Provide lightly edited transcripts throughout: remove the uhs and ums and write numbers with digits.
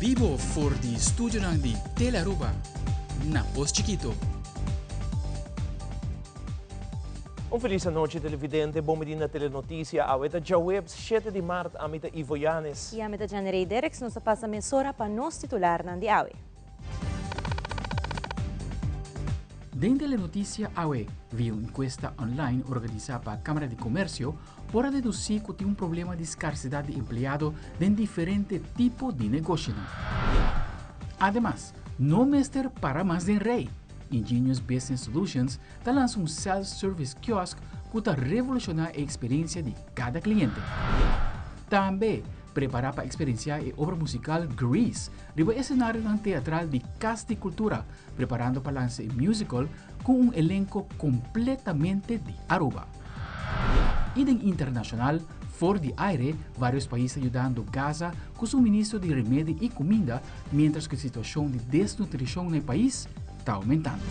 bibo for di studionan di Telearuba na Pos Chikito. Un felis anochi televidente, bon bini na Telenoticia. Awe ta djaweps shete di mart, ami ta Ivo Yanes. I ami ta Janrey Derricks, nos ta pasa mesora pa nos titularnan di awe. Den Telenoticia awe, via un encuesta online organisa pa Camara di Comercio, por a deduci cu tin un problema di scarsedad di empleado den diferente tipo di negoshinan. Ademas, no mester para mas den rij. Ingenious Business Solutions ta lansa un self-service kiosk cu ta revoluciona e experiencia di cada cliente. Tambe, prepara pa experiencia e obra musical Grease riba escenarionan teatral di Cas di Cultura, preparando pa lansa e musical cu un elenco completamente di Aruba. Y den internacional, for di aire, varios pais ta yudando Gaza cu suministro di remedi y cuminda, mientras cu e situacion di desnutricion na e pais ta aumentando.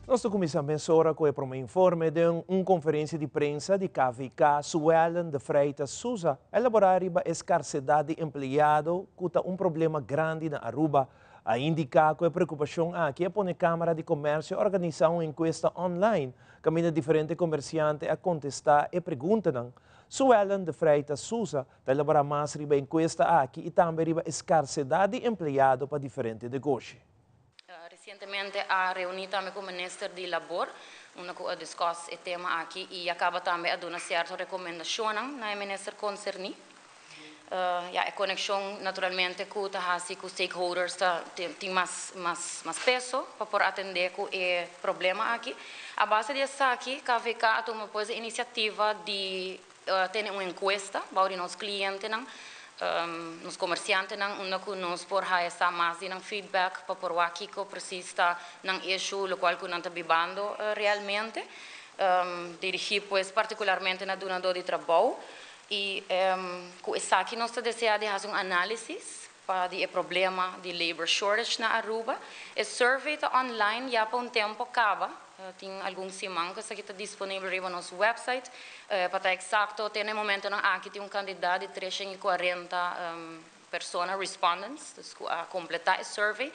Nos ta cuminsa mesora cu e prome informe den un conferencia di prensa di KVK, Suellen de Freitas Souza a elabora riba e scarsedad di empleado cu ta un problema grandi na Aruba. A indica cu e preocupacion aki a pone Camara di Comercio organisa un encuesta online caminda diferente comerciante a contesta e preguntanan. Suellen de Freitas Souza ta elabora mas riba e encuesta aki y tambe riba e scarsedad di empleado pa diferente negoshi. Recientemente a reuni tambe cu Minister di Labor, unda cu a discuss e tema aki y a caba tambe a duna cierto recomendacionnan na e Minister concerni. Ya e conexion naturalmente cu ta haci cu stakeholders ta tin mas mas mas peso pa por atende cu e problema aki. A base di esaki KVK a tuma pues e iniciativa di tene un encuesta bao di nos clientenan, nos comerciantenan unda cu nos por haya sa mas di nan feedback pa por wak kico precies ta nan issue, locual cu nan ta bibando realmente. Dirigi pues particularmente na dunador di trabou y cu esaki nos ta desea di haci un analisis pa di e problema di labor shortage na Aruba. E survey ta online ya pa un tempo caba, tin algun siman cu esaki ta disponibel riba nos website. Pa ta exacto, te na e momentonan aki tin un cantidad di 340 persona, respondents, dus cu a completa e survey.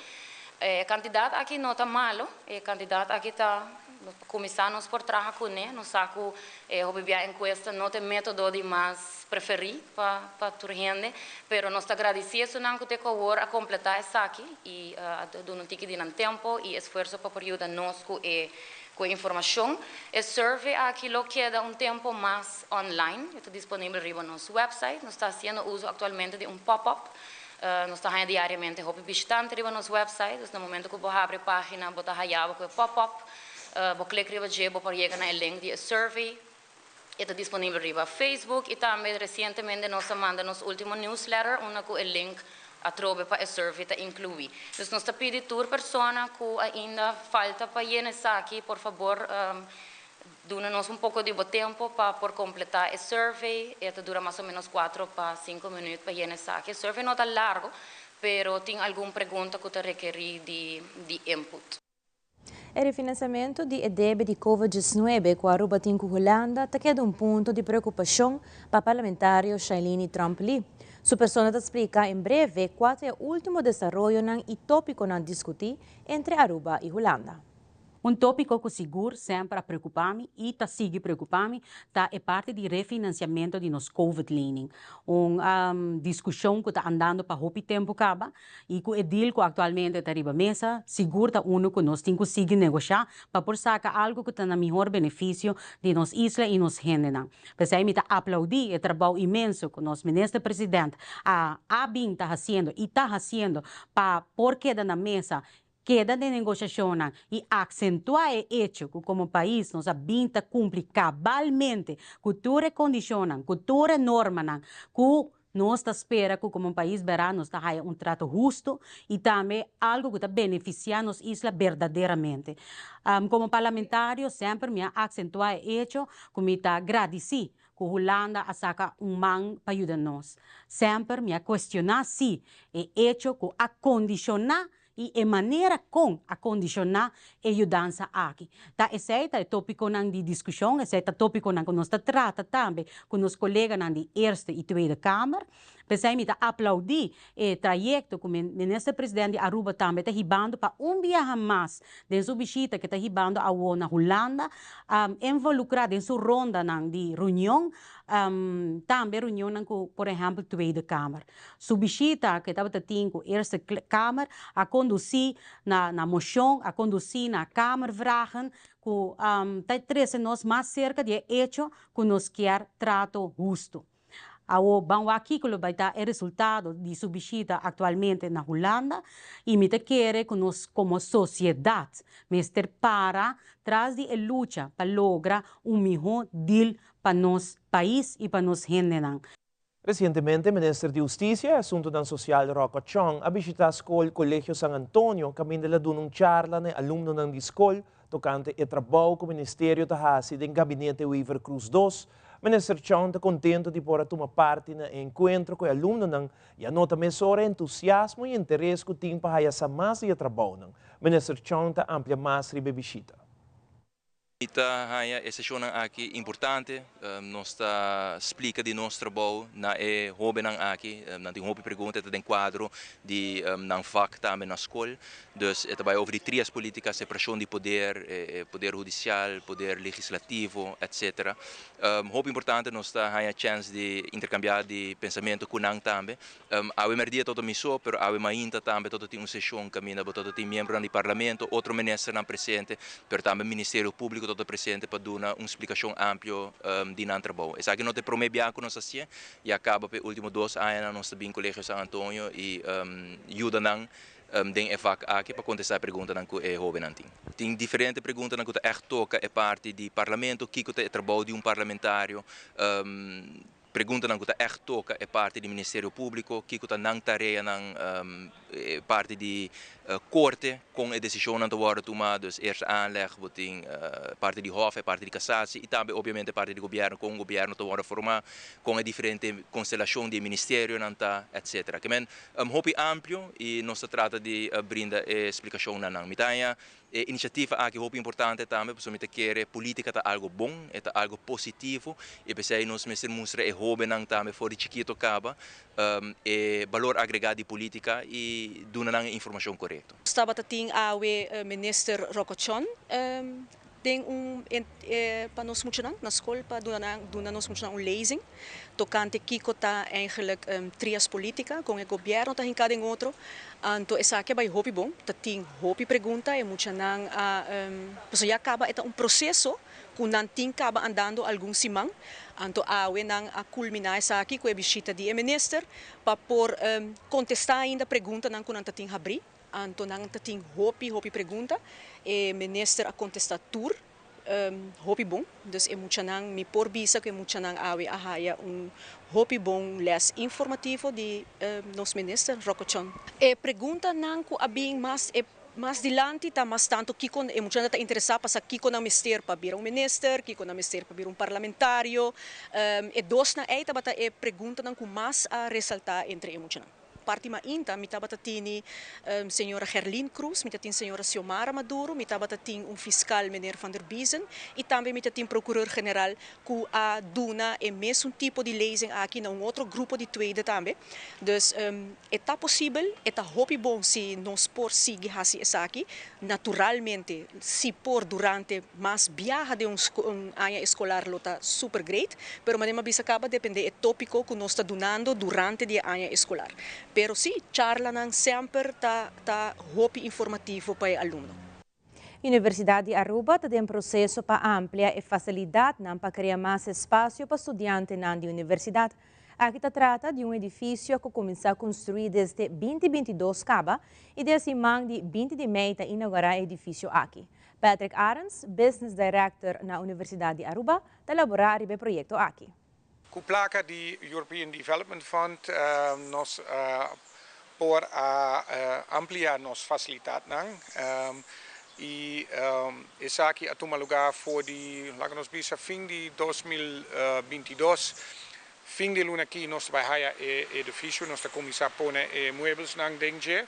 E cantidad aki no ta malo, e cantidad aki ta pa cuminsa nos por traha cune. Nos sa cu e hopi bia encuesta no ta e metodo di mas preferi pa tur hende, pero nos ta gradici esunnan cu te cu awor a completa esaki y a duna un tiki di nan tempo y esfuerzo pa por yuda nos cu e cu e informacion. E survey aki lo keda un tempo mas online, e ta disponibel riba nos website. Nos ta haciendo uso actualmente di un pop-up. Nos ta haña diariamente hopi bishitante riba nos website, dus na momento cu bo habri e pagina bo ta haya bo cu e pop-up. Bo click riba dje bo por yega na e link di e survey. E ta disponibel riba Facebook y tambe recientemente nos a manda nos ultimo newsletter unda cu e link atrobe pa e survey ta inclui. Dus nos ta pidi tur persona cu ainda falta pa yena esaki por fabor duna nos un poco di bo tempo pa por completa e survey. E ta dura mas o menos cuatro pa cinco minuut pa yena esaki. E survey no ta largo pero tin algun pregunta cu ta rekeri di input. E refinanciamento di e debe di Covid 19 cu Aruba tin cu Hulanda ta keda un punto di preocupacion pa parlamentario Shailiny Tromp-Lee. Su persona ta splica en breve cua ta e ultimo desaroyonan y topiconan discuti entre Aruba y Hulanda. Un topico cu sigur semper a preocupa mi y ta sigui preocupa mi ta e parti di refinanciamento di nos Covid lening. Un discusion cu ta andando pa hopi tempo caba y cu e deal cu actualmente ta riba mesa, sigur ta uno cu nos tin cu sigui negocia pa por saca algo cu ta na mihor beneficio di nos isla y nos hendenan. P'esey mi ta aplaudi e trabou inmenso cu nos Minister President a a bin ta haciendo y ta haciendo pa por keda na mesa, keda den negociacionnan y accentua e hecho cu como pais nos a bin ta cumpli cabalmente cu tur e condicionnan, cu tur e normanan cu Nos ta spera cu como un pais bera nos ta haya un trato husto y tambe algo cu ta beneficia nos isla berdaderamente. Como parlamentario semper mi a accentua e hecho cu mi ta gradici cu Hulanda a saca un man pa yuda nos. Semper mi a cuestiona si e hecho cu a condiciona. i e manera kon a kondishoná e yudansa aki. Ta esei ta e tópikonan di diskushon, esei ta tópikonan ku nos ta trata tambe ku nos koleganan di Eerste i Tweede Kamer. P'esei mi ta aplaudí e trayekto ku Minister President di Aruba tambe ta hibando pa un biaha mas den su bishita ku e ta hibando awo na Hulanda, involukrá den su rondanan di reunion, tambe reunionnan ku por ehèmpel Tweede Kamer. Su bishita ku e tabata tin ku Eerste Kamer a kondusí na na moshon, a kondusí na Kamervragen ku ta trese nos mas serka di e echo ku nos kier trato hustu. Awo ban wak kiko lo bai ta e resultado di su bishita aktualmente na Hulanda i mi ta kere ku nos komo sosiedat mester para tras di e lucha pa logra un mihó deal pa nos pais i pa nos hendenan. Resientemente Minister di Hustisia i Asuntunan Sosial Rocco Tjon a bishitá skol Colegio San Antonio kaminda el a duna un charla na e alumnonan di skol tokante e trabou ku ministerio ta hasi den Gabinete Wever-Croes dos. Minister Tjon ta kontento di por a tuma parti na e enkuentro ku e alumnonan i a nota mesora e entusiasmo i interes ku tin pa haya sa mas di e trabounan. Minister Tjon ta amplia mas riba e bishita. Mi ta haña e seshonnan aki importante. Nos ta splika di nos trabou na e hóbennan aki. Nan tin hopi pregunta, e ta den kuadro di nan vak tambe na skol. Dus e ta bai over di trias politica, separashon di poder, e poder hudisial, poder legislativo, etcetera. Hopi importante, nos ta haña chèns di interkambiá di pensamentu ku nan tambe. Awe merdia tabata mi so, pero awe mainta tambe tabata tin un seshon kaminda bo tabata tin miembronan di parlamento, otro ministernan presente, pero tambe Ministerio Públiko tabata presente pa duna un splikashon amplio di nan trabou. Esaki no ta e promé biaha ku nos hasié, ya kaba pa e último dos añanan nos ta bin Kolegio San Antonio i yuda nan den e vak aki pa kontestá e preguntanan ku e hóbennan tin. Tin diferente preguntanan ku ta ègt toka e parti di parlamento, kiko ta e trabou di un parlamentario, Preguntanan ku ta ègt toka e parti di Ministerio Públiko, kiko ta nan tareanan, e parti di korte, kon e desishonnan ta wòrdu tumá, dus eerste aanleg, bo tin parti di hòf, e parti di kasasi i tambe obviamente e parti di gobièrnu, kon gobièrnu ta wòrdu formá, kon e diferente konstelashon di e ministerionan ta, etsetera. Ke men hopi amplio i nos ta trata di brinda e splikashon na nan. Mi ta haña E inisiativa aki hopi importante tambe pasobra mi ta kere politica ta algo bon, e ta algo positivo y p'esey nos mester mustra e hobennan tambe for di chikito caba e balor agrega di politica y duna nan e informacion corecto. Nos tabata tin awe Minister Rocochon den un pa nos muchanan na skol pa duna nan duna nos muchanan un lezing tokante kiko ta eigenlijk trias politica kon e gobierno ta hinká den otro. Anto esaki a bai hopi bon, ta tin hopi pregunta, e muchanan a pasobra ya kaba e ta un proseso ku nan tin kaba andando algun siman, anto awe nan a kulminá esaki ku e bishita di e minister pa por kontestá ainda preguntanan ku nan ta tin habrí. Anto nan ta tin hopi hopi pregunta, e minister a kontestá tur. Hopi bon, dus e muchanan, mi por bisa ku e muchanan awe a haya un hopi bon les informativo di nos minister Rocco Tjon. E preguntanan ku a bin mas e mas dilanti ta mas tanto kiko e muchanan ta interesá pa sa kiko nan mester pa bira un minister, kiko nan mester pa bira un parlamentario. E dosnan ei tabata e preguntanan ku mas a resaltá entre e muchanan. Parti mainta mi tabata tini señora Gerlien Croes, mi ta tin señora Xiomara Maduro, mi tabata tin un fiscal meneer Van der Biezen y tambe mi ta tin procureur general cu a duna e mesun tipo di lezing aki na un otro grupo di tweede tambe. Dus e ta posibel, e ta hopi bon si nos por sigui haci esaki. Naturalmente si por durante mas biaha den un aña escolar lo ta super great, pero manera mi a bisa caba depende e topico cu nos ta dunando durante di e aña escolar. Pero si, charlanan semper ta ta hopi informativo pa e alumno. Universidad di Aruba ta den proceso pa amplia e facilidadnan pa crea mas espacio pa studiantenan di universidad. Aki ta trata di un edifisio ku kuminsá konstruí desde binti 22 kaba i den siman di 20 di mei ta inougurá e edifisio aki. Patrick Arends, Business Director na Universidat di Aruba, ta elaborá riba e proyekto aki. Ku plaka di European Development Fund nos por a amplia nos fasilitatnan i esaki a tuma lugá for di, laga nos bisa, fin di 2022. Fin di luna aki nos ta bai haya e edifisio, nos ta kuminsá pone e muebelsnan den dje.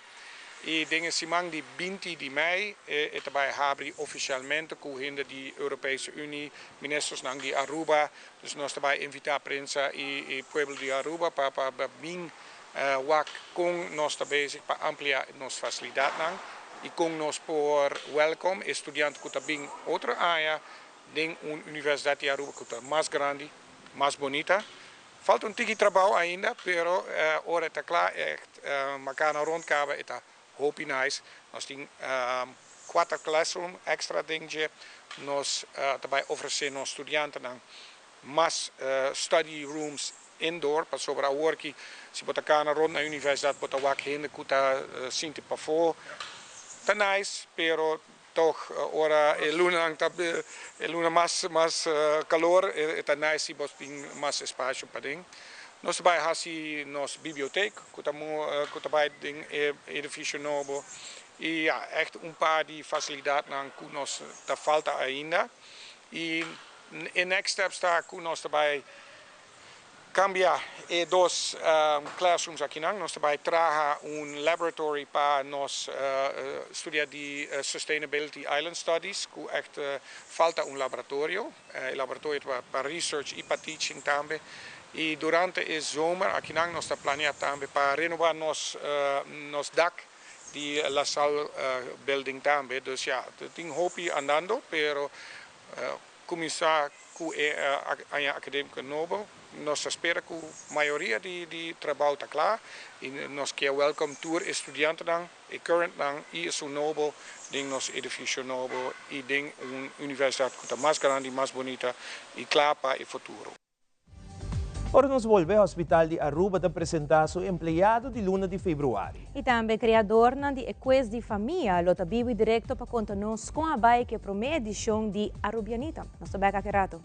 I den e siman di 20 di mei e ta bai habri ofisialmente ku hende di Europese Unie, ministersnan di Aruba. Dus nos ta bai invitá prensa i pueblo di Aruba pa pa bin wak kon nos ta bezig pa amplia nos fasilidatnan i kon nos por wèlkom e studiante ku ta bin otro aña den un Universidat di Aruba ku ta mas grandi, mas bonita. Falta un tiki trabou ainda, pero ora e ta kla echt makana rond kaba e ta hopi nice. Nos tin kuater classroom extra den dje. Nos ta bai ofresé nos studiantenan mas study rooms indoor, pasobra awor ki si bo ta kana rond na universidat bo ta wak hende ku ta sinti pafó. Ta nice, pero Tog ora e lunanan ta e luna mas mas calor e ta nice si bo tin mas espacio paden. Nos ta bai haci nos biblioteek cu ta cu ta bai den e edificio nobo y ya echt un paar di facilidadnan cu nos ta falta ainda y e next steps ta cu nos ta bai Cambia e dos classrooms akinan. Nos ta bay traha un laboratory pa nos studia di Sustainability Island Studies cu echt falta un laboratorio. E laboratorio ta pa research y pa teaching tambe. Y durante e zomer akinan nos ta planea tambe pa renoba nos nos dak di La Salle building tambe. Dus ya, tin hopi andando pero Kuminsá ku e aña akadémiko nobo, nos ta spera ku mayoria di trabou ta kla i nos kier wèlkom tur e studiantenan, e currentnan i esun nobo den nos edifisio nobo i den un universidat ku ta mas grandi, mas bunita i kla pa e futuro. Ora nos bolbe Hospital di Aruba ta presenta su empleado di luna di februari. Y tambe creadornan di e Quiz di Famia lo ta bibo y directo pa conta nos con a bay cu e prome edicion di Arubianita. Nos ta bek aki rato.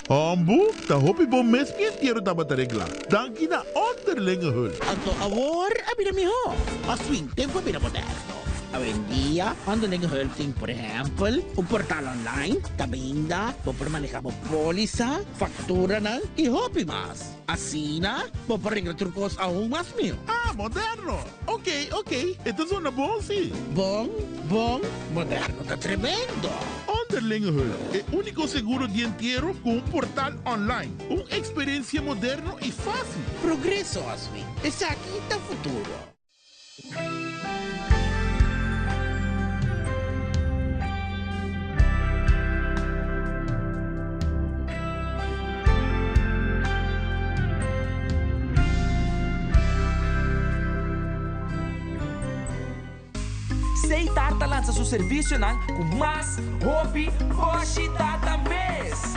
Hombu, ta hopi bon mes mi entiero tabata reglá. Danki na Onderlinge Hulp. Anto awor a bira mihó. Mas swing tempu a bira moderno. Awendia Onderlinge Hulp tin por ehèmpel un portal online kaminda bo por manehá bo pólisa, fakturanan i hopi mas. Asina bo por regla tur kos aun mas mihó. Ah, moderno! Oké, oké, e ta zona bon sí. Bon, bon, moderno ta tremendo! Onderlinge Hulp, e úniko seguro di entiero ku un portal online. Un eksperensia moderno i fásil. Progreso, Oswin. Esaki ta futuro. Seitar ta lansa su servisionan ku mas hopi boshi data mes.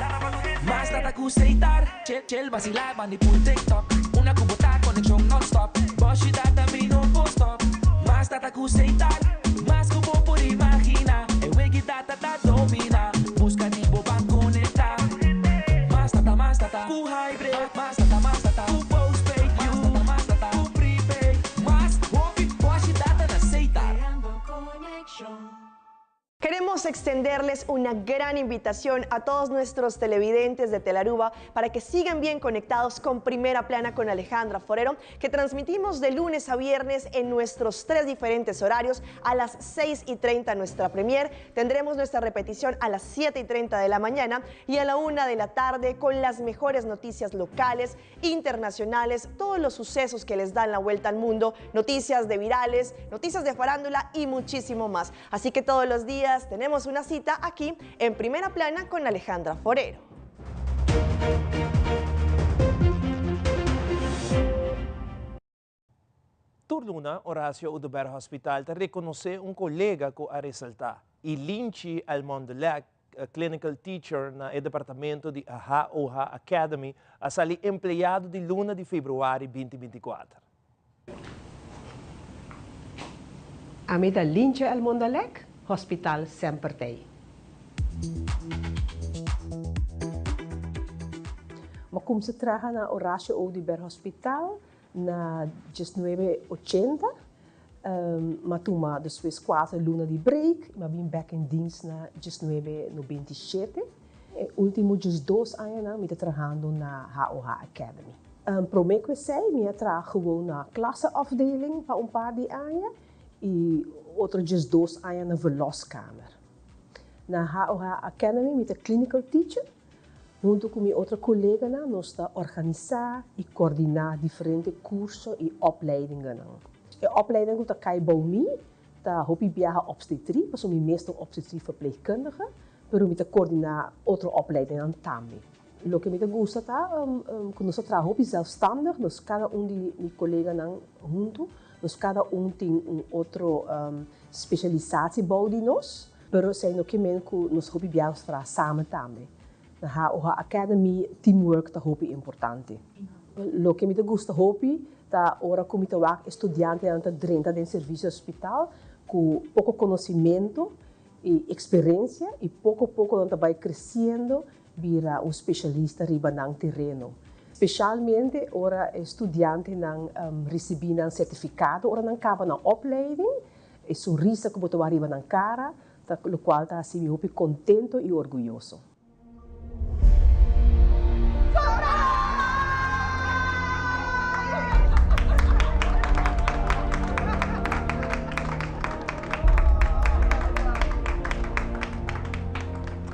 Mas data ku Seitar, chel chel basilá bandi pul TikTok. Una ku bo ta konekshon nònstòp, boshi data mi no por stòp. Mas data ku Seitar, mas ku bo por imaginá. E wegi data ta dominá, buska di bo ban konektá. Mas data, mas data ku hybrid, mas data, mas data ku postpaid. Mas data, mas data ku prepaid. Mas hopi boshi data na Seitar. Queremos extenderles una gran invitación a todos nuestros televidentes de Telaruba para que sigan bien conectados con Primera Plana con Alejandra Forero, que transmitimos de lunes a viernes en nuestros tres diferentes horarios a las 6 y 30 nuestra premier. Tendremos nuestra repetición a las 7 y 30 de la mañana y a la 1 de la tarde con las mejores noticias locales, internacionales, todos los sucesos que les dan la vuelta al mundo, noticias de virales, noticias de farándula y muchísimo más. Así que todos los días tenemos una cita aquí en Primera Plana con Alejandra Forero. Tur luna Horacio Oduber Hospital ta rekonosé un kolega ku a resaltá i Linchi Almondelek, clinical teacher na e departamento di HOH Academy, a sali empleado di luna di februari binti binti kuater. Ami ta Linchi Almondelek, Hospital Semper Tei. Mi a kumsa traha na Horacio Oduber Hospital Na diesnuebe ochenta, M'a tuma despues kuater luna di break i m'a bin bèk in dienst na 1997. E último 12 añanan mi ta trahando na HOH Academy. Promé ku esei mi a traha gewoon na klasseafdeling pa un par di aña i otro 12 aña na verloskamer. Na HOH Academy mi ta clinical teacher. Huntu ku mi otro koleganan nos ta organisá i kordiná diferente kurso i opleidingennan. E opleiding ku ta kai bou mi ta hopi biaha obstetrie, pasobra mi mes ta un obstetrieverpleegkundige, pero mi ta kordiná otro opleidingnan tambe. Loke mi ta gusta ta ku nos ta traha hopi zelfstandig, nos kada un di mi koleganan huntu, nos kada un tin un otro spesialisatie bou di nos. Pero esei no ke men ku nos hopi biaha nos traha samen tambe. Na HOH Academy teamwork ta hopi importante. Loke mi ta gusta hopi ta ora ku mi ta wak e studiantenan ta drenta den servisio hospital ku poko konosimentu i eksperensia i poko poko nan ta bai kresiendo bira un spesialista riba nan tereno. Spesialmente ora e studiantenan risibí nan sertifikado ora nan kaba nan opleiding. E sonrisa ku bo ta wak riba nan kara ta lokual ta hasi mi hopi kontento i orguyoso.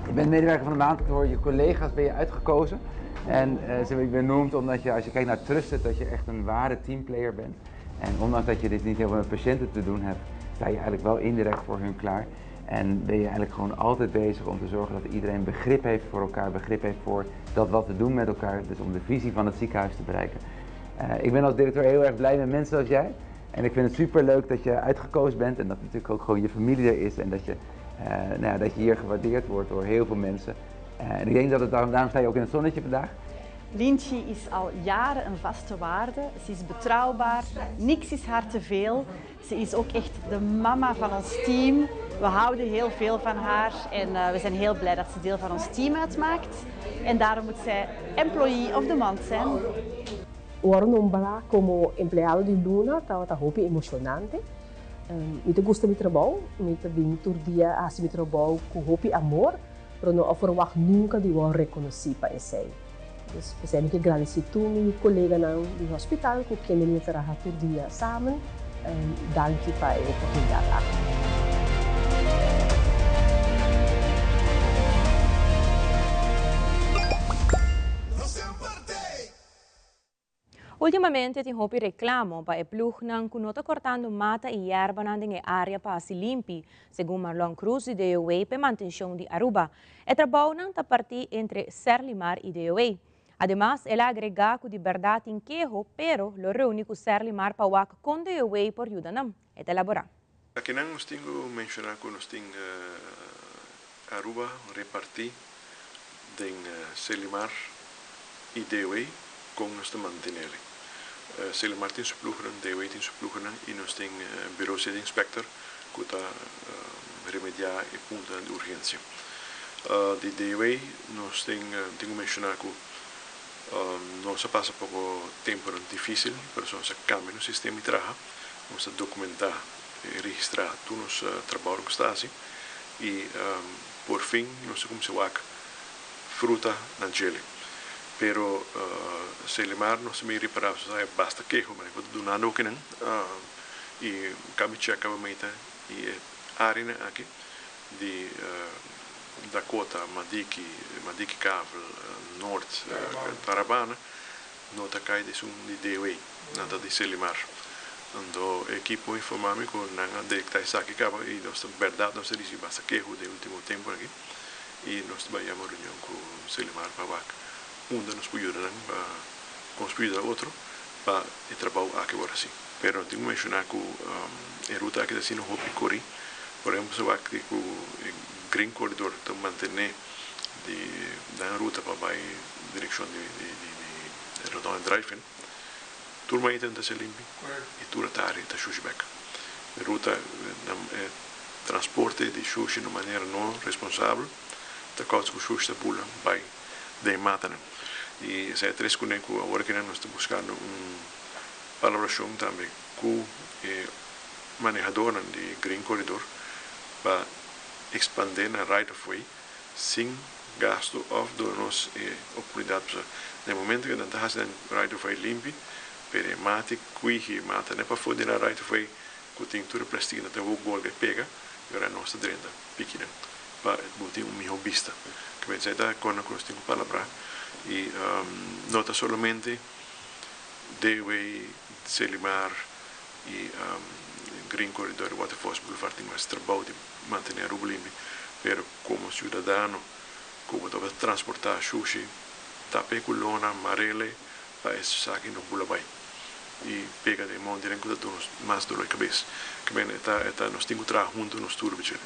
Je bent medewerker van de maand, door je collega's ben je uitgekozen. En ze hebben je benoemd omdat je, als je kijkt naar Trusted, dat je echt een ware teamplayer bent. En ondanks dat je dit niet heel veel met patiënten te doen hebt, sta je eigenlijk wel indirect voor hun klaar. En ben je eigenlijk gewoon altijd bezig om te zorgen dat iedereen begrip heeft voor elkaar, begrip heeft voor dat wat we doen met elkaar, dus om de visie van het ziekenhuis te bereiken. Ik ben als directeur heel erg blij met mensen zoals jij. En ik vind het super leuk dat je uitgekozen bent en dat natuurlijk ook gewoon je familie er is en dat je, nou ja, dat je hier gewaardeerd wordt door heel veel mensen. En ik denk dat het daarom, daarom sta je ook in het zonnetje vandaag. Lintje is al jaren een vaste waarde. Ze is betrouwbaar, niks is haar te veel. Ze is ook echt de mama van ons team. We houden heel veel van haar en we zijn heel blij dat ze deel van ons team uitmaakt. En daarom moet zij employee of the month zijn. Wòrdu nombrá komo empleado di luna tabata hopi emoshonante. Mi ta gusta mi trabou, mi ta bin tur dia hasi mi trabou ku hopi amor, pero no a ferwagt nunka di wòrdu rekonosí pa esei. Dus p'esei mi ke gradisí tur mi koleganan di hospital ku kende mi ta traha tur dia samen. Danki pa e oportunidat aki. Ultimamente tin hopi reclamo pa e plugnan cu no ta cortando mata y yerbanan den e area pa haci limpi, segun Marlon Cruz di DOW p'e mantencion di Aruba. E trabounan ta parti entre Serlimar y DOW. Ademas, el a agrega cu di berdad tin keho, pero lo reuni cu Serlimar pa wak con DOW por yuda nan. E ta elabora. Akinan nos tin ku menshoná ku nos tin Aruba repartí den Selimar i DOE kon nos ta mantenele. Selimar tin su ploegnan, DOE tin su ploegnan i nos tin Bureau City Inspector ku ta remediá e puntonan di urgensia. Di DOE nos tin tin ku menshoná ku nos a pasa poko tempunan difísil pero nos a kambia nos sistema di traha. Nos ta dokumentá i registrá tur nos trabounan ku ta hasi i por fin nos ta kuminsá wak fruta na djele. Pero Selimar nos ta bin ripará nos ta haya basta keho manera ku ta dunando okinan i kaba chèk kaba meta i e áreanan aki di Dakota, Madiki, Madiki Kavel, Noord, Tarabana No ta kai di esun di DW, nan ta di Selimar. Anto e ekipo informa mi ku nan a detekta esaki kaba i nos ta bèrdat nos a risibi basta keho den ultimo tempu aki i nos ta bai yama reunion ku Selimar pa wak unda nos por yuda nan pa kon nos por yuda otro pa e trabou aki wòrdu hasi. Pero tin ku menshoná ku e ruta aki ta asina hopi korí. Por ehempel si wak di ku e Green Corridor ta mantené di nan ruta pa bai direkshon di Rotonda Drive-In, tur mainta nan ta ser limpi i tur atardi ta shushi bek. E ruta e transporte di shushi na un manera no responsabel ta kousa ku shushi ta bula bai den e matanan. I esei a tres kuné ku awor akinan nos ta buskando un palabrashon tambe ku e. manehadornan di Green Corridor pa expande nan right of way sin gasto of duna nos e oportunidad pasobra na e momento cu nan ta haci nan right of way limpi pero e mati cuihi mata ne pafo di nan right of way cu tin tur e plastic nan ta wou golga e pega y ora nos ta drenta piki nan pa bo tin un miho bista. Ke mester ta con cu nos tin cu palabra y no ta solamente Dewey, Selimar y Green Corridor y Waterfalls Boulevard tin mas trabou di mantene Aruba limpi, pero como ciudadano cu bo tabata transporta shushi tape cu lona marele pa e esaki no bula bay y pega den monte den cu ta duna nos mas dolor di cabes. E ta nos tin cu traha hunto nos tur bichele.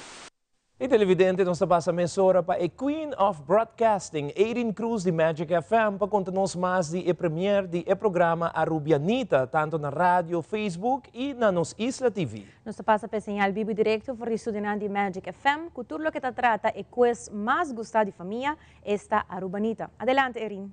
E televidente nos ta pasa mesora pa e Queen of Broadcasting, Erin Cruz di Magic FM pa konta nos mas di e premier di e programa Arubianita, tanto na radio, Facebook y na nos Isla TV. Nos ta pasa pa e señal bibu directo for di studionan di Magic FM cu tur loke ta trata e quiz mas gusta di famia, esta Arubanita. Adelante Erin.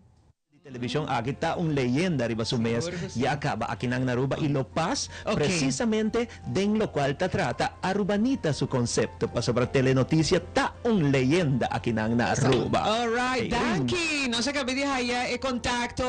Television aki ta un leyenda riba su mes ya caba akinan na Aruba y lo pas precisamente den locual ta trata Arubanita su concepto pasobra Telenoticia ta un leyenda akinan na Aruba. Alright, danki. Nos a caba di haya e contacto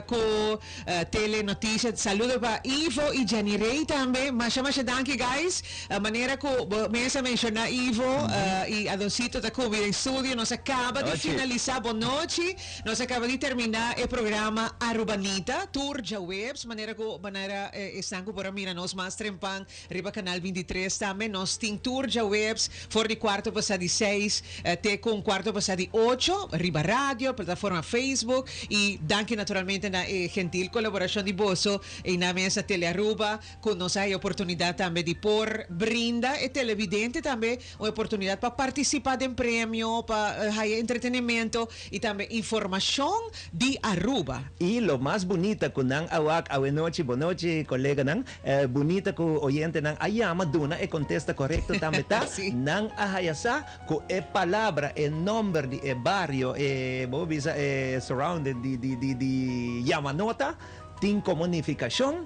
cu Telenoticia. Saludo pa Ivo y Jenny Rey tambe. Masha masha danki guys. Manera cu bo mes a menciona Ivo y Adoncito ta cu mi den studio. Nos a caba di finalisa. Bon nochi. Nos a kaba di terminá e programa Arubanita tur djaweps, manera ku manera esnan ku por a mira nos mas trempan riba Kanal 23 tambe. Nos tin tur djaweps for di kuarto pasá di seis te ku un kuarto pasá di ocho riba radio, plataforma Facebook i danki naturalmente na e gentil kolaborashon di boso i na mes na Telearuba ku nos a haya oportunidat tambe di por brinda e televidente tambe un oportunidat pa partisipá den premio, pa haya entretenimento i tambe informashon di Aruba. I lo mas bunita ku nan a wak awenochi, bonochi koleganan, bunita ku oyentenan a yama duna e kontesta korekto tambe ta, nan a haya sa ku e palabra, e nomber di e bario, e bo bisa e surrounding di di di di Yamanota tin komo nifikashon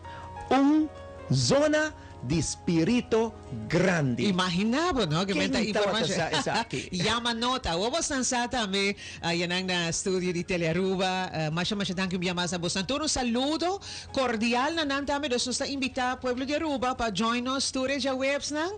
un zona di spirito grandi. Imagina bo, no? Ken tabata sa esaki? Yama nota. Awor bosnan sa tambe, ayanan na studio di Telearuba. Masha masha danki un bia mas na bosnan tur. Un saludo cordial na nan tambe. Dus nos ta invita pueblo di Aruba pa join nos tur e djahuebsnan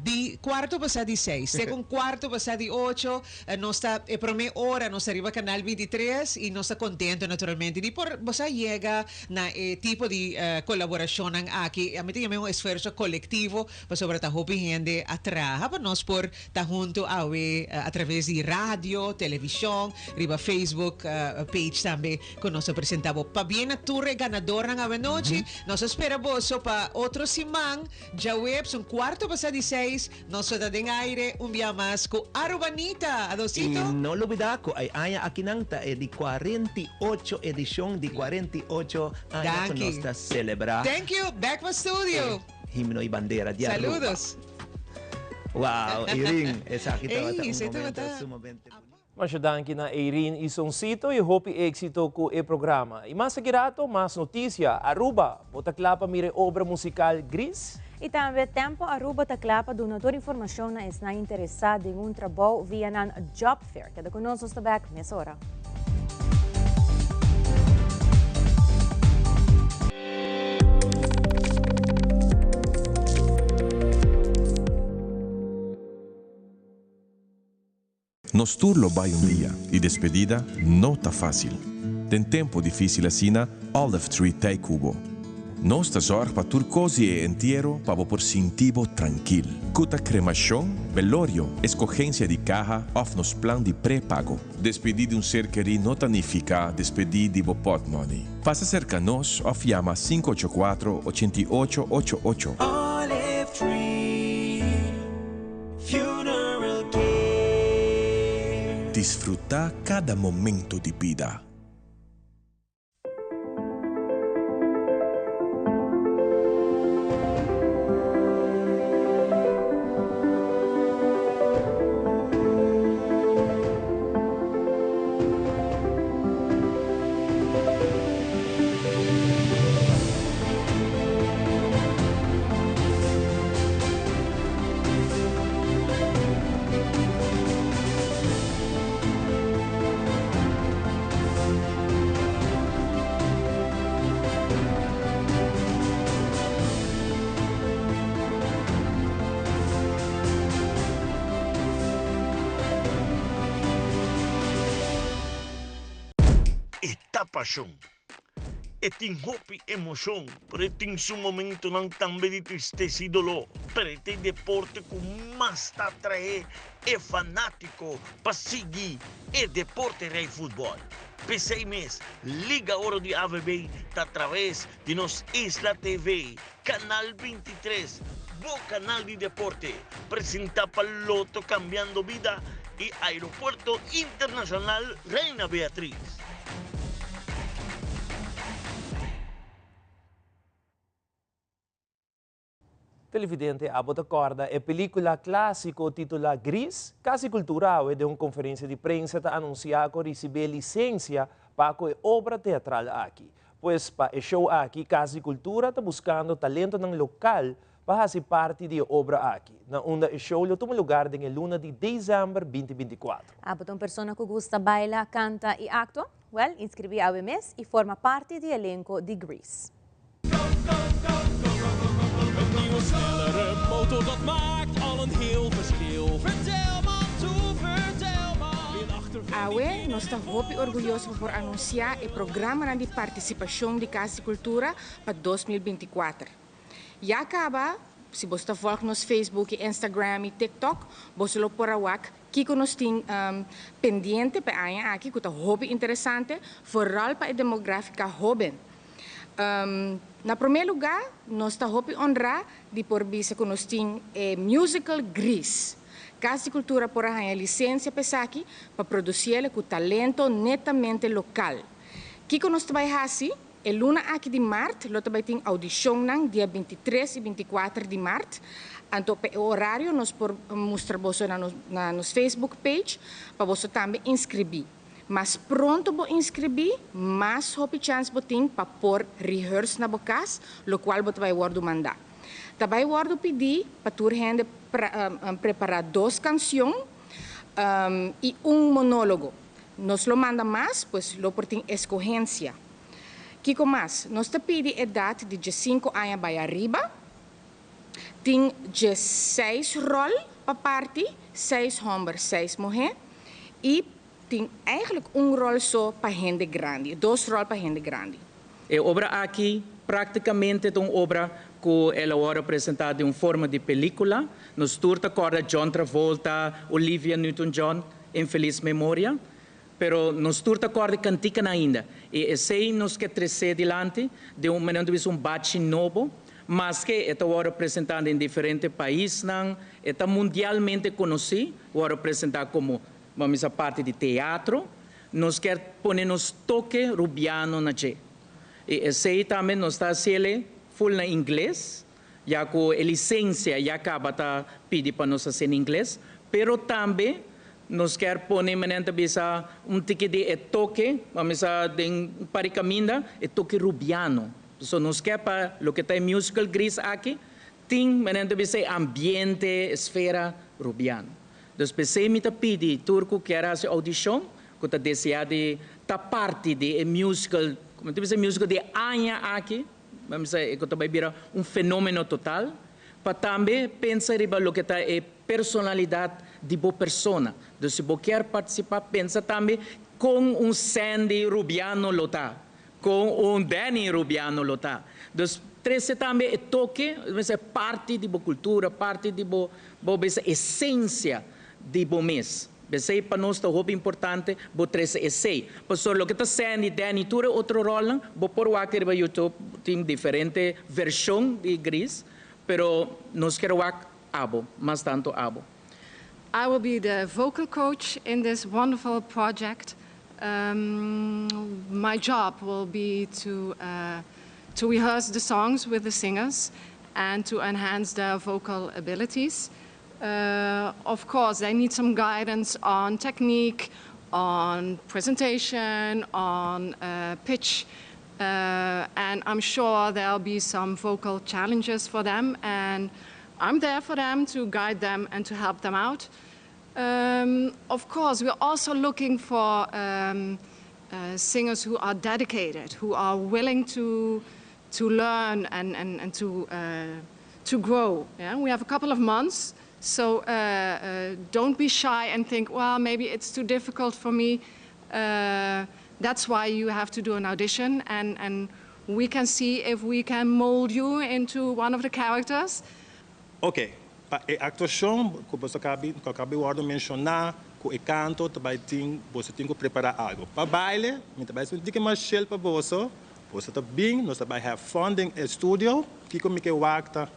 di cuarto pasa di seis te con cuarto pasa di ocho. Nos ta e prome ora nos ta riba Canal 23 y nos ta contento naturalmente di por bo sa yega na e tipo di colaboracionnan aki. Ami ta yama e un esfuerzo colectivo pasobra ta hopi hende a traha pa nos por ta hunto awe a traves di radio, television, riba Facebook page tambe cu nos a presenta bo. Pabien na tur e ganadornan awe nochi. Nos a spera boso pa otro siman djaweps un cuarto pasa di seis. Nos ta den aire un bia mas ku Arubanita! Adosito! I no lubida ku e aña akinan ta e di 48 edishon di 48 aña ku nos ta selebrá. Thank you! Back pa studio! E himno i bandera di Aruba. Saludos! Wow, Irene, esaki tabata un momento sumamente bunita. Masha danki na Irene y Soncito y hopi exito cu e programa. Y mas aki rato, mas noticia. Aruba, bo ta cla pa mira e obra musical Gris? Y tambe Tempo Aruba ta cla pa duna tur informacion na esnan interesa den un trabou via nan Job Fair. Keda cu nos, nos ta bek mesora. Nos tur lo bai un dia y despedida no ta facil. Den tempo dificil asina, Olive Tree t'ey cu bo. Nos ta zorg pa tur cos di e entiero pa bo por sinti bo trankil. Cu ta cremacion, velorio, escogencia di caha of nos plan di prepago. Despedi di un ser keri no ta nifica despedi di bo potmoney. Pasa cerca nos of yama 584 88 88. Olive Tree Funeral Care. Disfruta cada momento di bida. E ta pashon. E tin hopi emoshon, pero e tin su momentonan tambe di tristesa i doló. Pero e ta e deporte ku mas ta atraé e fanátiko pa sigui e deporte rei futbòl. P'esei mes, Liga Oro di AVB ta atraves di nos Isla TV, Kanal 23, bo kanal di deporte, presentá pa Lotto Cambiando Bida i Aeropuerto Internacional Reina Beatriz. Televidente, abo ta kòrda e pelíkula klásiko titulá Gris? Kasi Kultura awe den un konferensia di prensa ta anunsiá ku a risibí e lisensia pa ku e obra teatral aki. Pues pa e show aki Kas di Kultura ta buskando talentonan lokal pa hasi parti di e obra aki, na unda e show lo tuma lugar den e luna di desèmber binti 24. Abo ta un persona ku gusta baila, kanta i aktua? Wèl, inskribí awe mes i forma parti di elenko di Grease. Een nieuwe snellere motor, dat maakt al een heel verschil. Vertel man toe, vertel man. Awe nos ta hopi orguyoso pa por anunsiá e programanan di partisipashon di Kas di Kultura pa 2024. Ya kaba, si boso ta vòlg nos Facebook i Instagram i TikTok, boso lo por a wak kiko nos tin pendiente pa e aña aki ku ta hopi interesante, vooral pa e demográfika hóben. Na promé lugá, nos ta hopi honrá di por bisa ku nos tin e musical Gris. Kas di Kultura por a haña lisensia pa esaki pa produsiel ku talento netamente lokal. Kiko nos ta bai hasi? E luna aki di mart lo ta bai tin audishonnan dia 23 i 24 di mart. Anto pa e orario nos por mustra boso na nos na nos Facebook page pa boso tambe inskribí. Mas pronto bo inskribí, mas hopi chans bo tin pa por rehearse na bo kas, lokual bo ta bai wòrdu mandá. Ta bai wòrdu pidí pa tur hende prepará dos kansion i un monólogo. Nos lo manda mas, pues lo por tin eskohensia. Kiko mas? Nos ta pidi edat di 15 aña bai ariba. Tin 16 ròl pa parti, seis hòmber, seis muhé, i tin eigenlijk un ròl so pa hende grandi, dos ròl pa hende grandi. E obra aki práktikamente ta un obra ku el a wòrdu presentá den un forma di pelíkula. Nos tur ta kòrda John Travolta, Olivia Newton-John, infeliz memoria. Pero nos tur ta kòrda e kantikanan ainda. I esei nos ke tresé dilanti den un manera di bisa un bachi nobo. Maske e ta wòrdu presentá den diferente paisnan, e ta mundialmente konosí, wòrdu presentá komo, ban bisa, parti di teatro. Nos kier pone nos toke rubiano na dje. I esei tambe nos ta hasiel ful na ingles, ya ku e lisensia ya kaba ta pidi pa nos hasi na ingles, pero tambe nos kier pone manera ta bisa un tiki di e toke, ban bisa den un par di kaminda, e toke rubiano. So nos kier pa loke ta e musical Gris aki tin manera ta bisa e ambiente, esfera rubiano. Dus p'esei mi ta pidi tur ku kier hasi audishon, ku ta desea di ta parti di e musical, komo ta bisa e musical di e aña aki, Ban bisa e ku ta bai bira un fenómeno total, pa tambe pensa riba loke ta e personalidat di bo persona. Dus si bo kier partisipá, pensa tambe kon un Sandy Rubiano lo ta, kon un Danny Rubiano lo ta. Dus trese tambe e toke, ban bisa e parti di bo kultura, parti di bo bo bisa esensia di bo mes. P'esei pa nos ta hopi importante bo trese esei. Pasobra loke ta Sandy, Danny, tur e otro rolnan, bo por wak riba YouTube, tin diferente vershon di Gris, pero nos kier wak abo, mas tanto abo. I will be the vocal coach in this wonderful project. Um, my job will be to, uh, to rehearse the songs with the singers and to enhance their vocal abilities. Uh, of course, they need some guidance on technique, on presentation, on uh, pitch. Uh, and I'm sure there'll be some vocal challenges for them. And I'm there for them to guide them and to help them out. Um, of course, we're also looking for um, uh, singers who are dedicated, who are willing to, to learn and, and, and to, uh, to grow. Yeah? We have a couple of months, so uh, uh, don't be shy and think, well, maybe it's too difficult for me. Uh, That's why you have to do an audition and, and we can see if we can mold you into one of the characters. Ok, pa e aktuashon ku boso a ku a kaba di wòrdu menshoná, ku e kanto, tambe tin, boso tin ku prepará algu. Pa baile, mi tambe un tiki mas chill pa boso, boso ta bin, nos tambe have fun den studio, kiko mi ke wak ta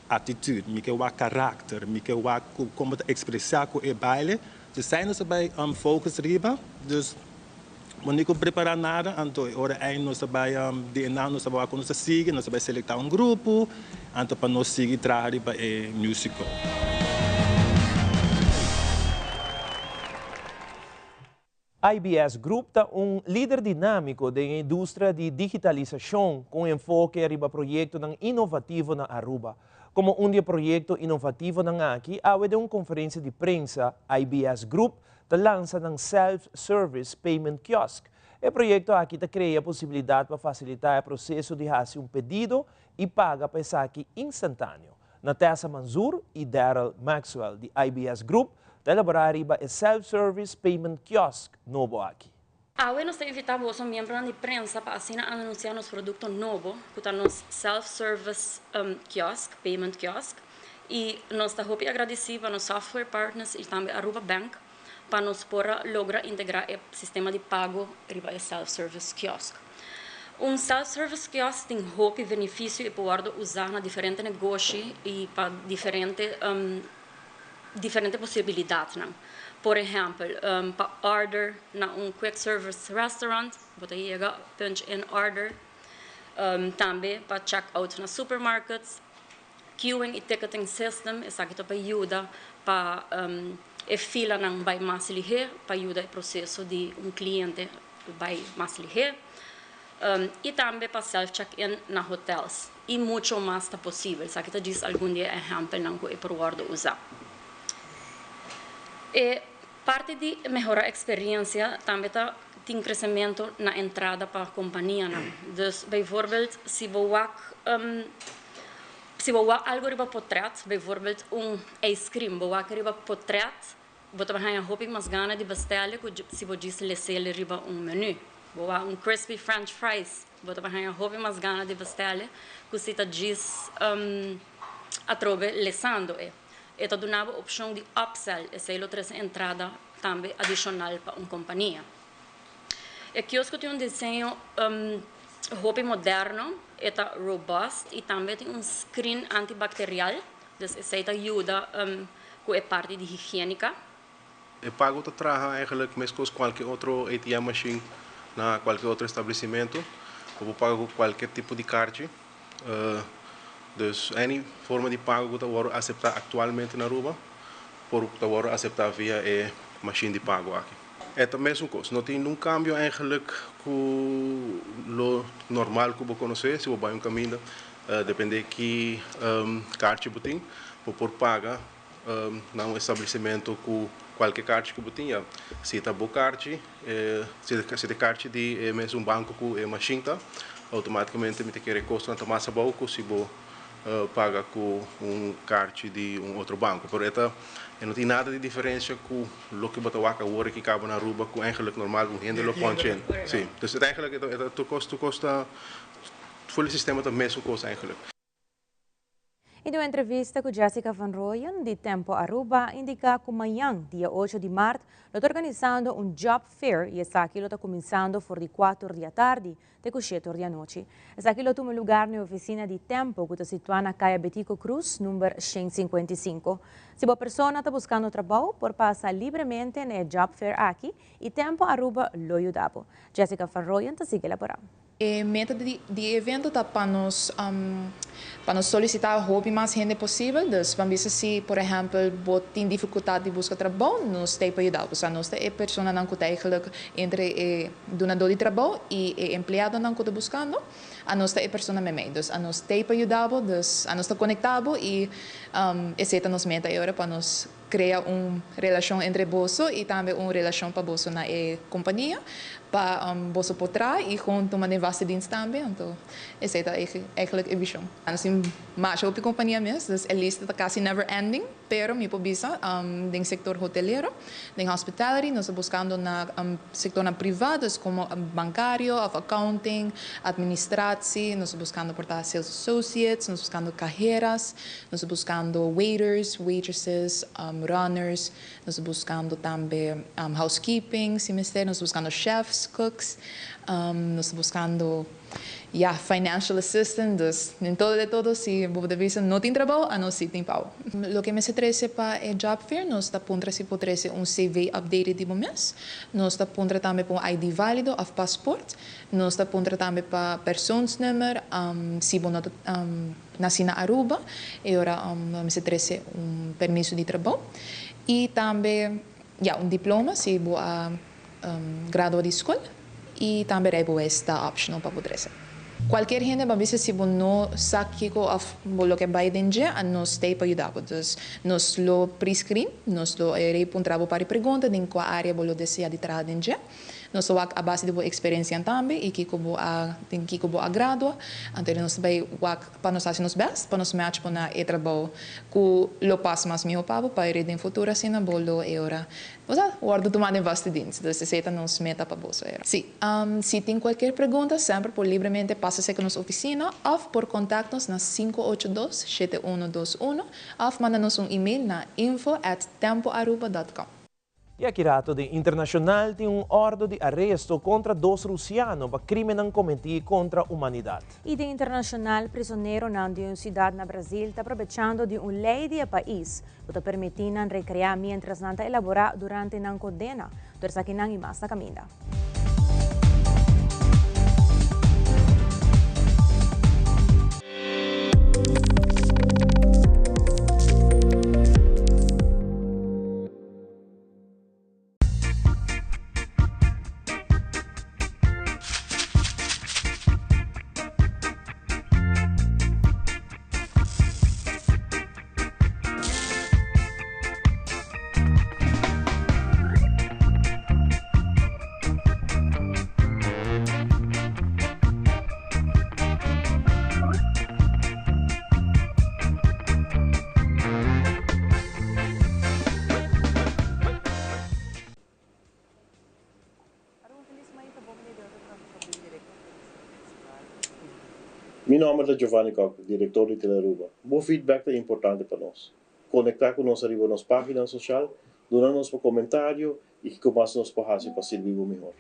attitude, mi ke wak karakter, mi ke wak kon ta ekspresá ku e baile. Dus esei nos tambe focus riba, dus no tin ku prepará nada, anto ora ei nos tambe di nos tambe ku nos sigui, nos tambe selektá un grupo, anto pa nos sigui traha pa e musical. IBS Group ta un lider dinámiko den industria di digitalisashon ku enfoke riba proyekto inovativo na Aruba. Komo un proyekto inovativo aki, a un konferensia di prensa, IBS Group ta lansa un self-service payment kiosk. E proyekto aki ta krea posibilidat pa fasilitá e proseso di hasi un pedido i paga pa esaki instantáneo. Natessa Manzoor i Daryl Maxwell di IBS Group ta elaborá riba e self-service payment kiosk nobo aki. Awe nos ta invitá boso miembro di prensa pa asina anunsiá nos produkto nobo, ku ta nos self-service kiosk, payment kiosk. I nos ta hopi agradesido pa nos software partners i tambe Aruba Bank pa nos por logra integrá e sistema di pago riba e self-service kiosk. Un self-service kiosk tin hopi benefisio i por usa na diferente negoshi i pa diferente posibilidatnan, no? Por ehèmpel, pa order na un quick service restaurant, bo ta yega punch in order. Tambe pa check out na supermarkets, queuing i ticketing system, esaki ta pa yuda pa e fila nan bai mas lihé, pa yuda e proseso di un kliente bai mas lihé. I tambe pa self check-in na hotels. I muchu mas ta posibel. Esaki ta djis algun di ehèmpelnan ku e por usa. E parti di mehorá eksperensia tambe ta tin kresementu na entrada pa kompania. Dus bijvoorbeeld si bo wak si bo wak algu riba portret, bijvoorbeeld un ice cream, bo wak riba portret, bo ta haña hopi mas gana di bestel ku si bo djis les'é riba un menu. Bo wak un crispy french fries, bo ta haña hopi mas gana di bestel ku si ta djis atrobe lesando e. E ta duna opshon di upsell, esei lo trese entrada tambe adishonal pa un kompania. E kiosk tin un diseño hopi moderno, ta robust i tambe tin un screen antibacterial, dus esei ta yuda ku e parti di higiénika. E pago ta traha eigenlijk meskos kualke otro ATM machine na kualke otro establesimentu. Bo paga ku kualke tipo di karchi. Dus any forma di pago ku ta aseptá aktualmente na Aruba, por ta aseptá via e machine di pago aki. E ta mesun kos, no tin ningun kambio eigenlijk ku lo normal ku bo konosé, si bo bai un kaminda, dependé ki karchi bo tin, bo por paga na un establesimentu ku kualke karchi ku bo tin. Ja. Si ta bo karchi, si ta karchi di mesun banko ku e machine ta, outomátikamente mi ta kere kosto ta mas abou ku si bo paga ku un karchi di un otro banko. Pero e no tin nada di diferensia ku loke bo ta wak awor aki kaba na Aruba ku eigenlijk normal un hende lo punch in. Si. Dus het eigenlijk e tur kos ta full sistema ta mesun kos eigenlijk. Den un entrevista ku Jessica Van Rooyen, di Tempo Aruba, a indiká ku mañan, dia 8 di mart, ta organisando un job fair i esaki ta kuminsando for di 4 di atardi te 7 di anochi. Esaki ta tuma lugá na ofisina di Tempo, ku ta situá na Kaya Betico Croes, number 155. Si un persona ta buskando trabou, por pasa libremente na job fair aki i Tempo Aruba lo yuda. Jessica Van Rooyen ta sigui elaborá. E meta di evento ta pa nos solisitá hopi mas hende posibel. Dus, ban bisa si, por ehèmpel, bo tin difikultat di buska trabou, nos ta pa yuda. Osea, nos ta e personanan ku ta eigenlijk entre e dunadó di trabou i e empleadonan ku ta buskando. Anos ta e persona meimei. Dus, anos ta pa yuda, dus anos ta konektá i esei ta nos meta awor pa nos. Crea un relacion entre boso y tambe un relacion pa boso na e compania pa boso por traha y gewoon tuma den vaste dienst tambe, anto esey ta eigenlijk e vision. Nos tin masha hopi compania mes, dus e lista ta casi never ending, pero mi por bisa den sector hotelero, den hospitality nos ta buscando na sectornan priva, dus como bancario of accounting, administratie, nos ta buscando por ta sales associates, nos ta buscando cajeras, Nos ta buscando waiters, waitresses, runners, nos ta buscando tambe housekeeping si mester, nos ta buscando chefs, cooks, nos ta buscando ya financial assistant, dus den todo de todo si bo ta bisa no tin trabou anos si tin pao. Loke mester trece pa e job fair nos ta puntra si por trece un CV updated di bo mes, nos ta puntra tambe pa un ID valido of paspoort, nos ta puntra tambe pa persoonsnummer si bo no ta. Nací na Aruba, e ora bo mester trece un permiso di trabou y tambe ya un diploma si bo a gradua di scol y tambe rijbewijs ta optional pa bo trece. Cualkier hende bo a bisa si bo no sa kico of bo lo ke bay den dje a nos t'ey pa yuda bo. Dus nos lo pre-screen, nos lo e puntra bo par di pregunta den cua area bo lo desea di traha den dje. Nos ta wak a base di bo eksperensianan tambe i kiko bo a den kiko bo a gradua. Anto nos ta bai wak pa nos hasi nos bèst pa nos match bo na e trabou ku lo pas mas mihó pa bo pa e den futuro asina bo lo e ora bo sa wòrdu tumá den vaste dienst. Dus esei ta nos meta pa boso era. Sí, si tin kualkier pregunta semper por libremente pasa serka nos ofisina òf por kontakt nos na 582 7121 òf manda nos un email na info at tempoaruba dòt com. I aki rato den internashonal tin un òrdo di aresto kontra dos rusiano pa krímennan kometí kontra humanidat. I den internashonal prisoneronan di un siudat na Brazil ta probechando di un lei di e pais ku ta permití nan rekreá miéntras nan ta elaborá durante nan kondena. Tur esakinan i mas na kaminda. Mi nomber ta Giovanni Kock, director di Telearuba. Bo feedback ta importante pa nos. Conecta cu nos ariba nos pagina social, duna nos bo comentario y kico mas nos por haci pa sirbi bo mihor.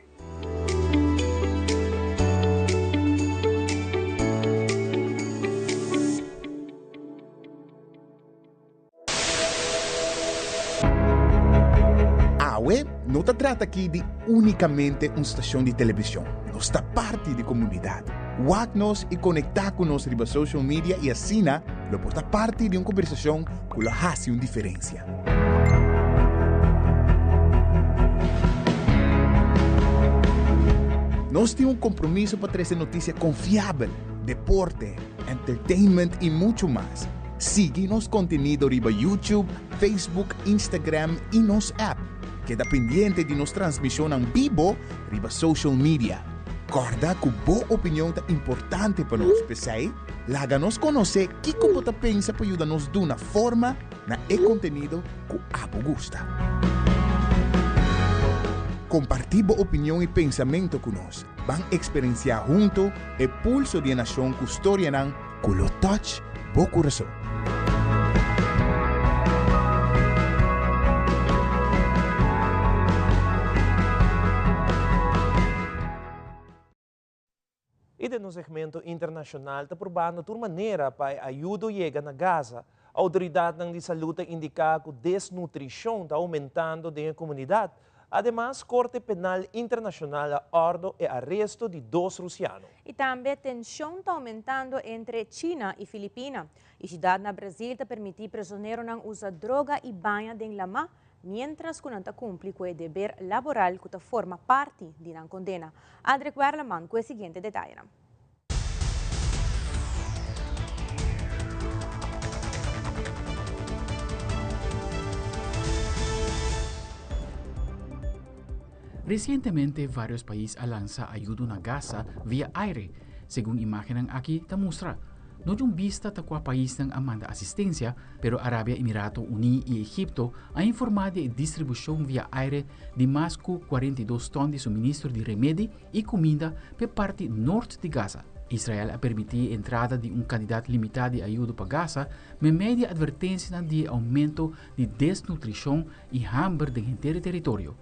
Awe no ta trata aki di únikamente un stashon di televishon, nos ta parti di komunidat. Wak nos i konektá ku nos riba social media i asina lo por ta parti di un kombersashon ku lo hasi un diferensia. Nos tin un kompromiso pa trese notisia konfiabel, deporte, entertainment i muchu mas. Sigui nos kontenido riba YouTube, Facebook, Instagram i nos app. Keda pendiente di nos transmishonnan bibo riba social media. Kòrda ku bo opinion ta importante pa nos, p'esei laga nos konosé kiko bo ta pensa pa yuda nos duna forma na e kontenido ku abo gusta. Kompartí bo opinion i pensamentu ku nos. Ban eksperensiá huntu e pulso di e nashon ku storianan ku lo touch bo kurason. I den nos segmento internashonal ta purbando tur manera pa e ayudo yega na Gaza. Outoridatnan di salú ta indiká ku desnutrishon ta oumentando den e komunidat. Ademas, Korte Penal Internashonal a òrdo e aresto di dos rusiano. I tambe tenshon ta oumentando entre China i Filipina. E siudat na Brazil ta permití prisoneronan usa droga i baña den lamá miéntras ku nan ta kumpli ku e deber laboral ku ta forma parti di nan kondena. Aldrich Werleman ku e siguiente detayenan. Resientemente vários pais a lansa ayudo na Gaza via aire, segun imágennan aki ta mustra. No di un bista ta kua paisnan a manda asistensia, pero Arabia Emirato Uní i Egipto a informá di e distribushon via aire di mas ku 42 tòn di suministro di remedi i kuminda p'e parti nort di Gaza. Israel a permití e entrada di un kantidat limitá di ayudo pa Gaza meimei di atvertensianan di e oumento di desnutrishon i hamber den henter e teritorio.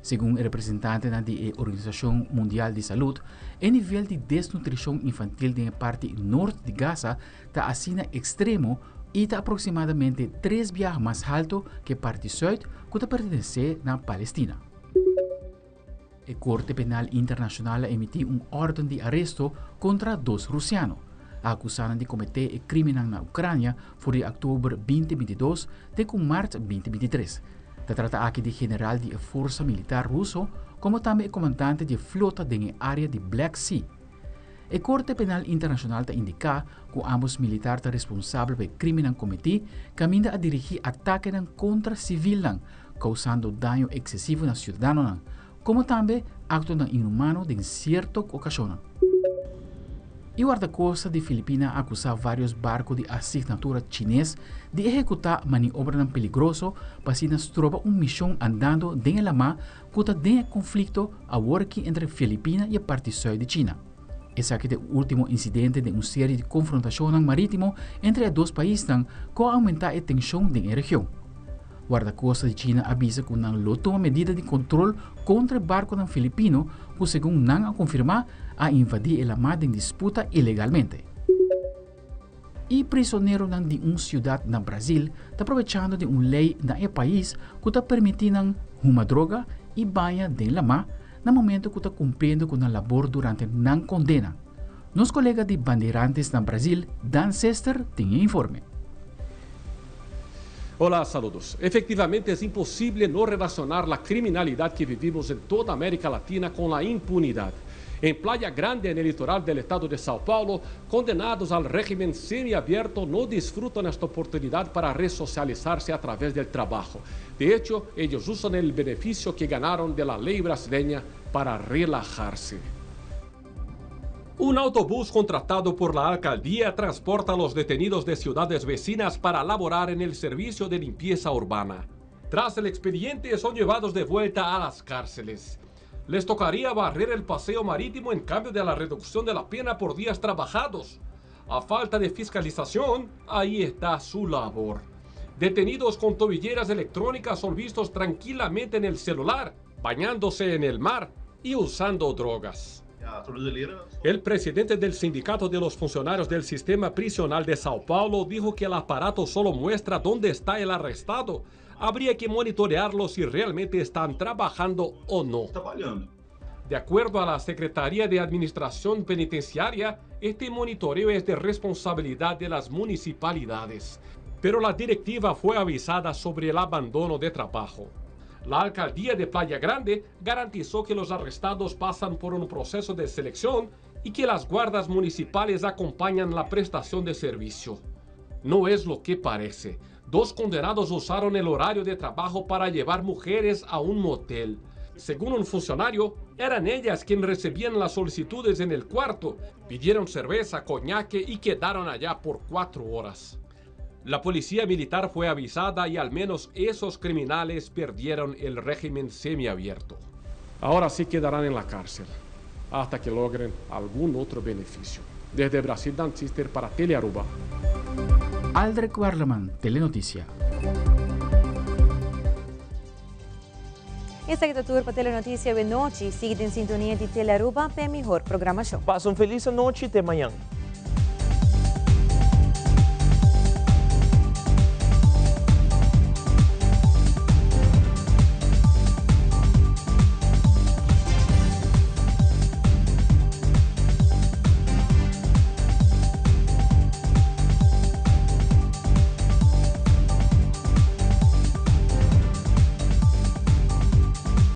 Segun e representantenan di e Organisashon Mundial di Salud, e nivel di desnutrishon infantil den e parti nort di Gaza ta asina ekstremo i ta aproksimadamente tres biaha mas halto ku e parti sùit ku ta pertenesé na Palestina. E Korte Penal Internashonal a emití un órden di aresto kontra dos rusiano, a akusá nan di kometé e krímennan na Ukrania for di òktober 2022 te ku mart 2023. Ta trata aki di general di e forsa militar ruso komo tambe e komandante di e flota den e área di Black Sea. E Korte Penal Internashonal ta indiká ku ámbos militar ta responsabel pa e krímennan kometí kaminda a dirigí atakenan kontra sivilnan, kousando daño eksesivo na siudadanonan, komo tambe aktonan inhumano den sierto okashonnan. E wardakosta di Filipina a akusá vários barku di asignatura chines di ehekutá maniobranan peligroso pa asina stroba un mishon andando den e lamá ku ta den e konflikto aworaki entre Filipina i e parti sùit di China. Esaki ta e último insidente den un serie di konfrontashonnan marítimo entre e dos paisnan ku a oumentá e tenshon den e region. Wardakosta di China a bisa ku nan lo tuma medida di kontrol kontra e barkonan filipino ku segun nan a konfirmá a invadí e lamá den disputa ilegalmente. E prisoneronan di un siudat na Brazil ta probechando di un lei na e pais ku ta permití nan huma droga i baña den lamá na momento ku ta kumpliendo ku nan labor durante nan kondena. Nos kolega di Bandeirantes na Brazil, Dan Sester, tin e informe. Hola, saludos. Efectivamente es imposible no relacionar la criminalidad que vivimos en toda América Latina con la impunidad. En Playa Grande, en el litoral del estado de Sao Paulo, condenados al régimen semiabierto no disfrutan esta oportunidad para resocializarse a través del trabajo. De hecho, ellos usan el beneficio que ganaron de la ley brasileña para relajarse. Un autobús contratado por la alcaldía transporta a los detenidos de ciudades vecinas para laborar en el servicio de limpieza urbana. Tras el expediente son llevados de vuelta a las cárceles. Les tocaría barrer el paseo marítimo en cambio de la reducción de la pena por días trabajados. A falta de fiscalización, ahí está su labor. Detenidos con tobilleras electrónicas son vistos tranquilamente en el celular, bañándose en el mar y usando drogas. El presidente del sindicato de los funcionarios del sistema prisional de Sao Paulo dijo que el aparato solo muestra dónde está el arrestado. Habría que monitorearlo si realmente están trabajando o no. De acuerdo a la Secretaría de Administración Penitenciaria, este monitoreo es de responsabilidad de las municipalidades. Pero la directiva fue avisada sobre el abandono de trabajo. La alcaldía de Playa Grande garantizó que los arrestados pasan por un proceso de selección y que las guardas municipales acompañan la prestación de servicio. No es lo que parece. Dos condenados usaron el horario de trabajo para llevar mujeres a un motel. Según un funcionario, eran ellas quienes recibían las solicitudes en el cuarto, pidieron cerveza, coñaque y quedaron allá por cuatro horas. La policía militar fue avisada y al menos esos criminales perdieron el régimen semiabierto. Ahora sí quedarán en la cárcel hasta que logren algún otro beneficio. Desde Brasil, Dan Sister para Telearuba. Aldrich Werleman, Telenoticia. Esaki ta tur pa Telenoticia awe nochi. Sigui den sintonia di Telearuba pa e mihor programacion. Pasa un feliz anochi te mañan.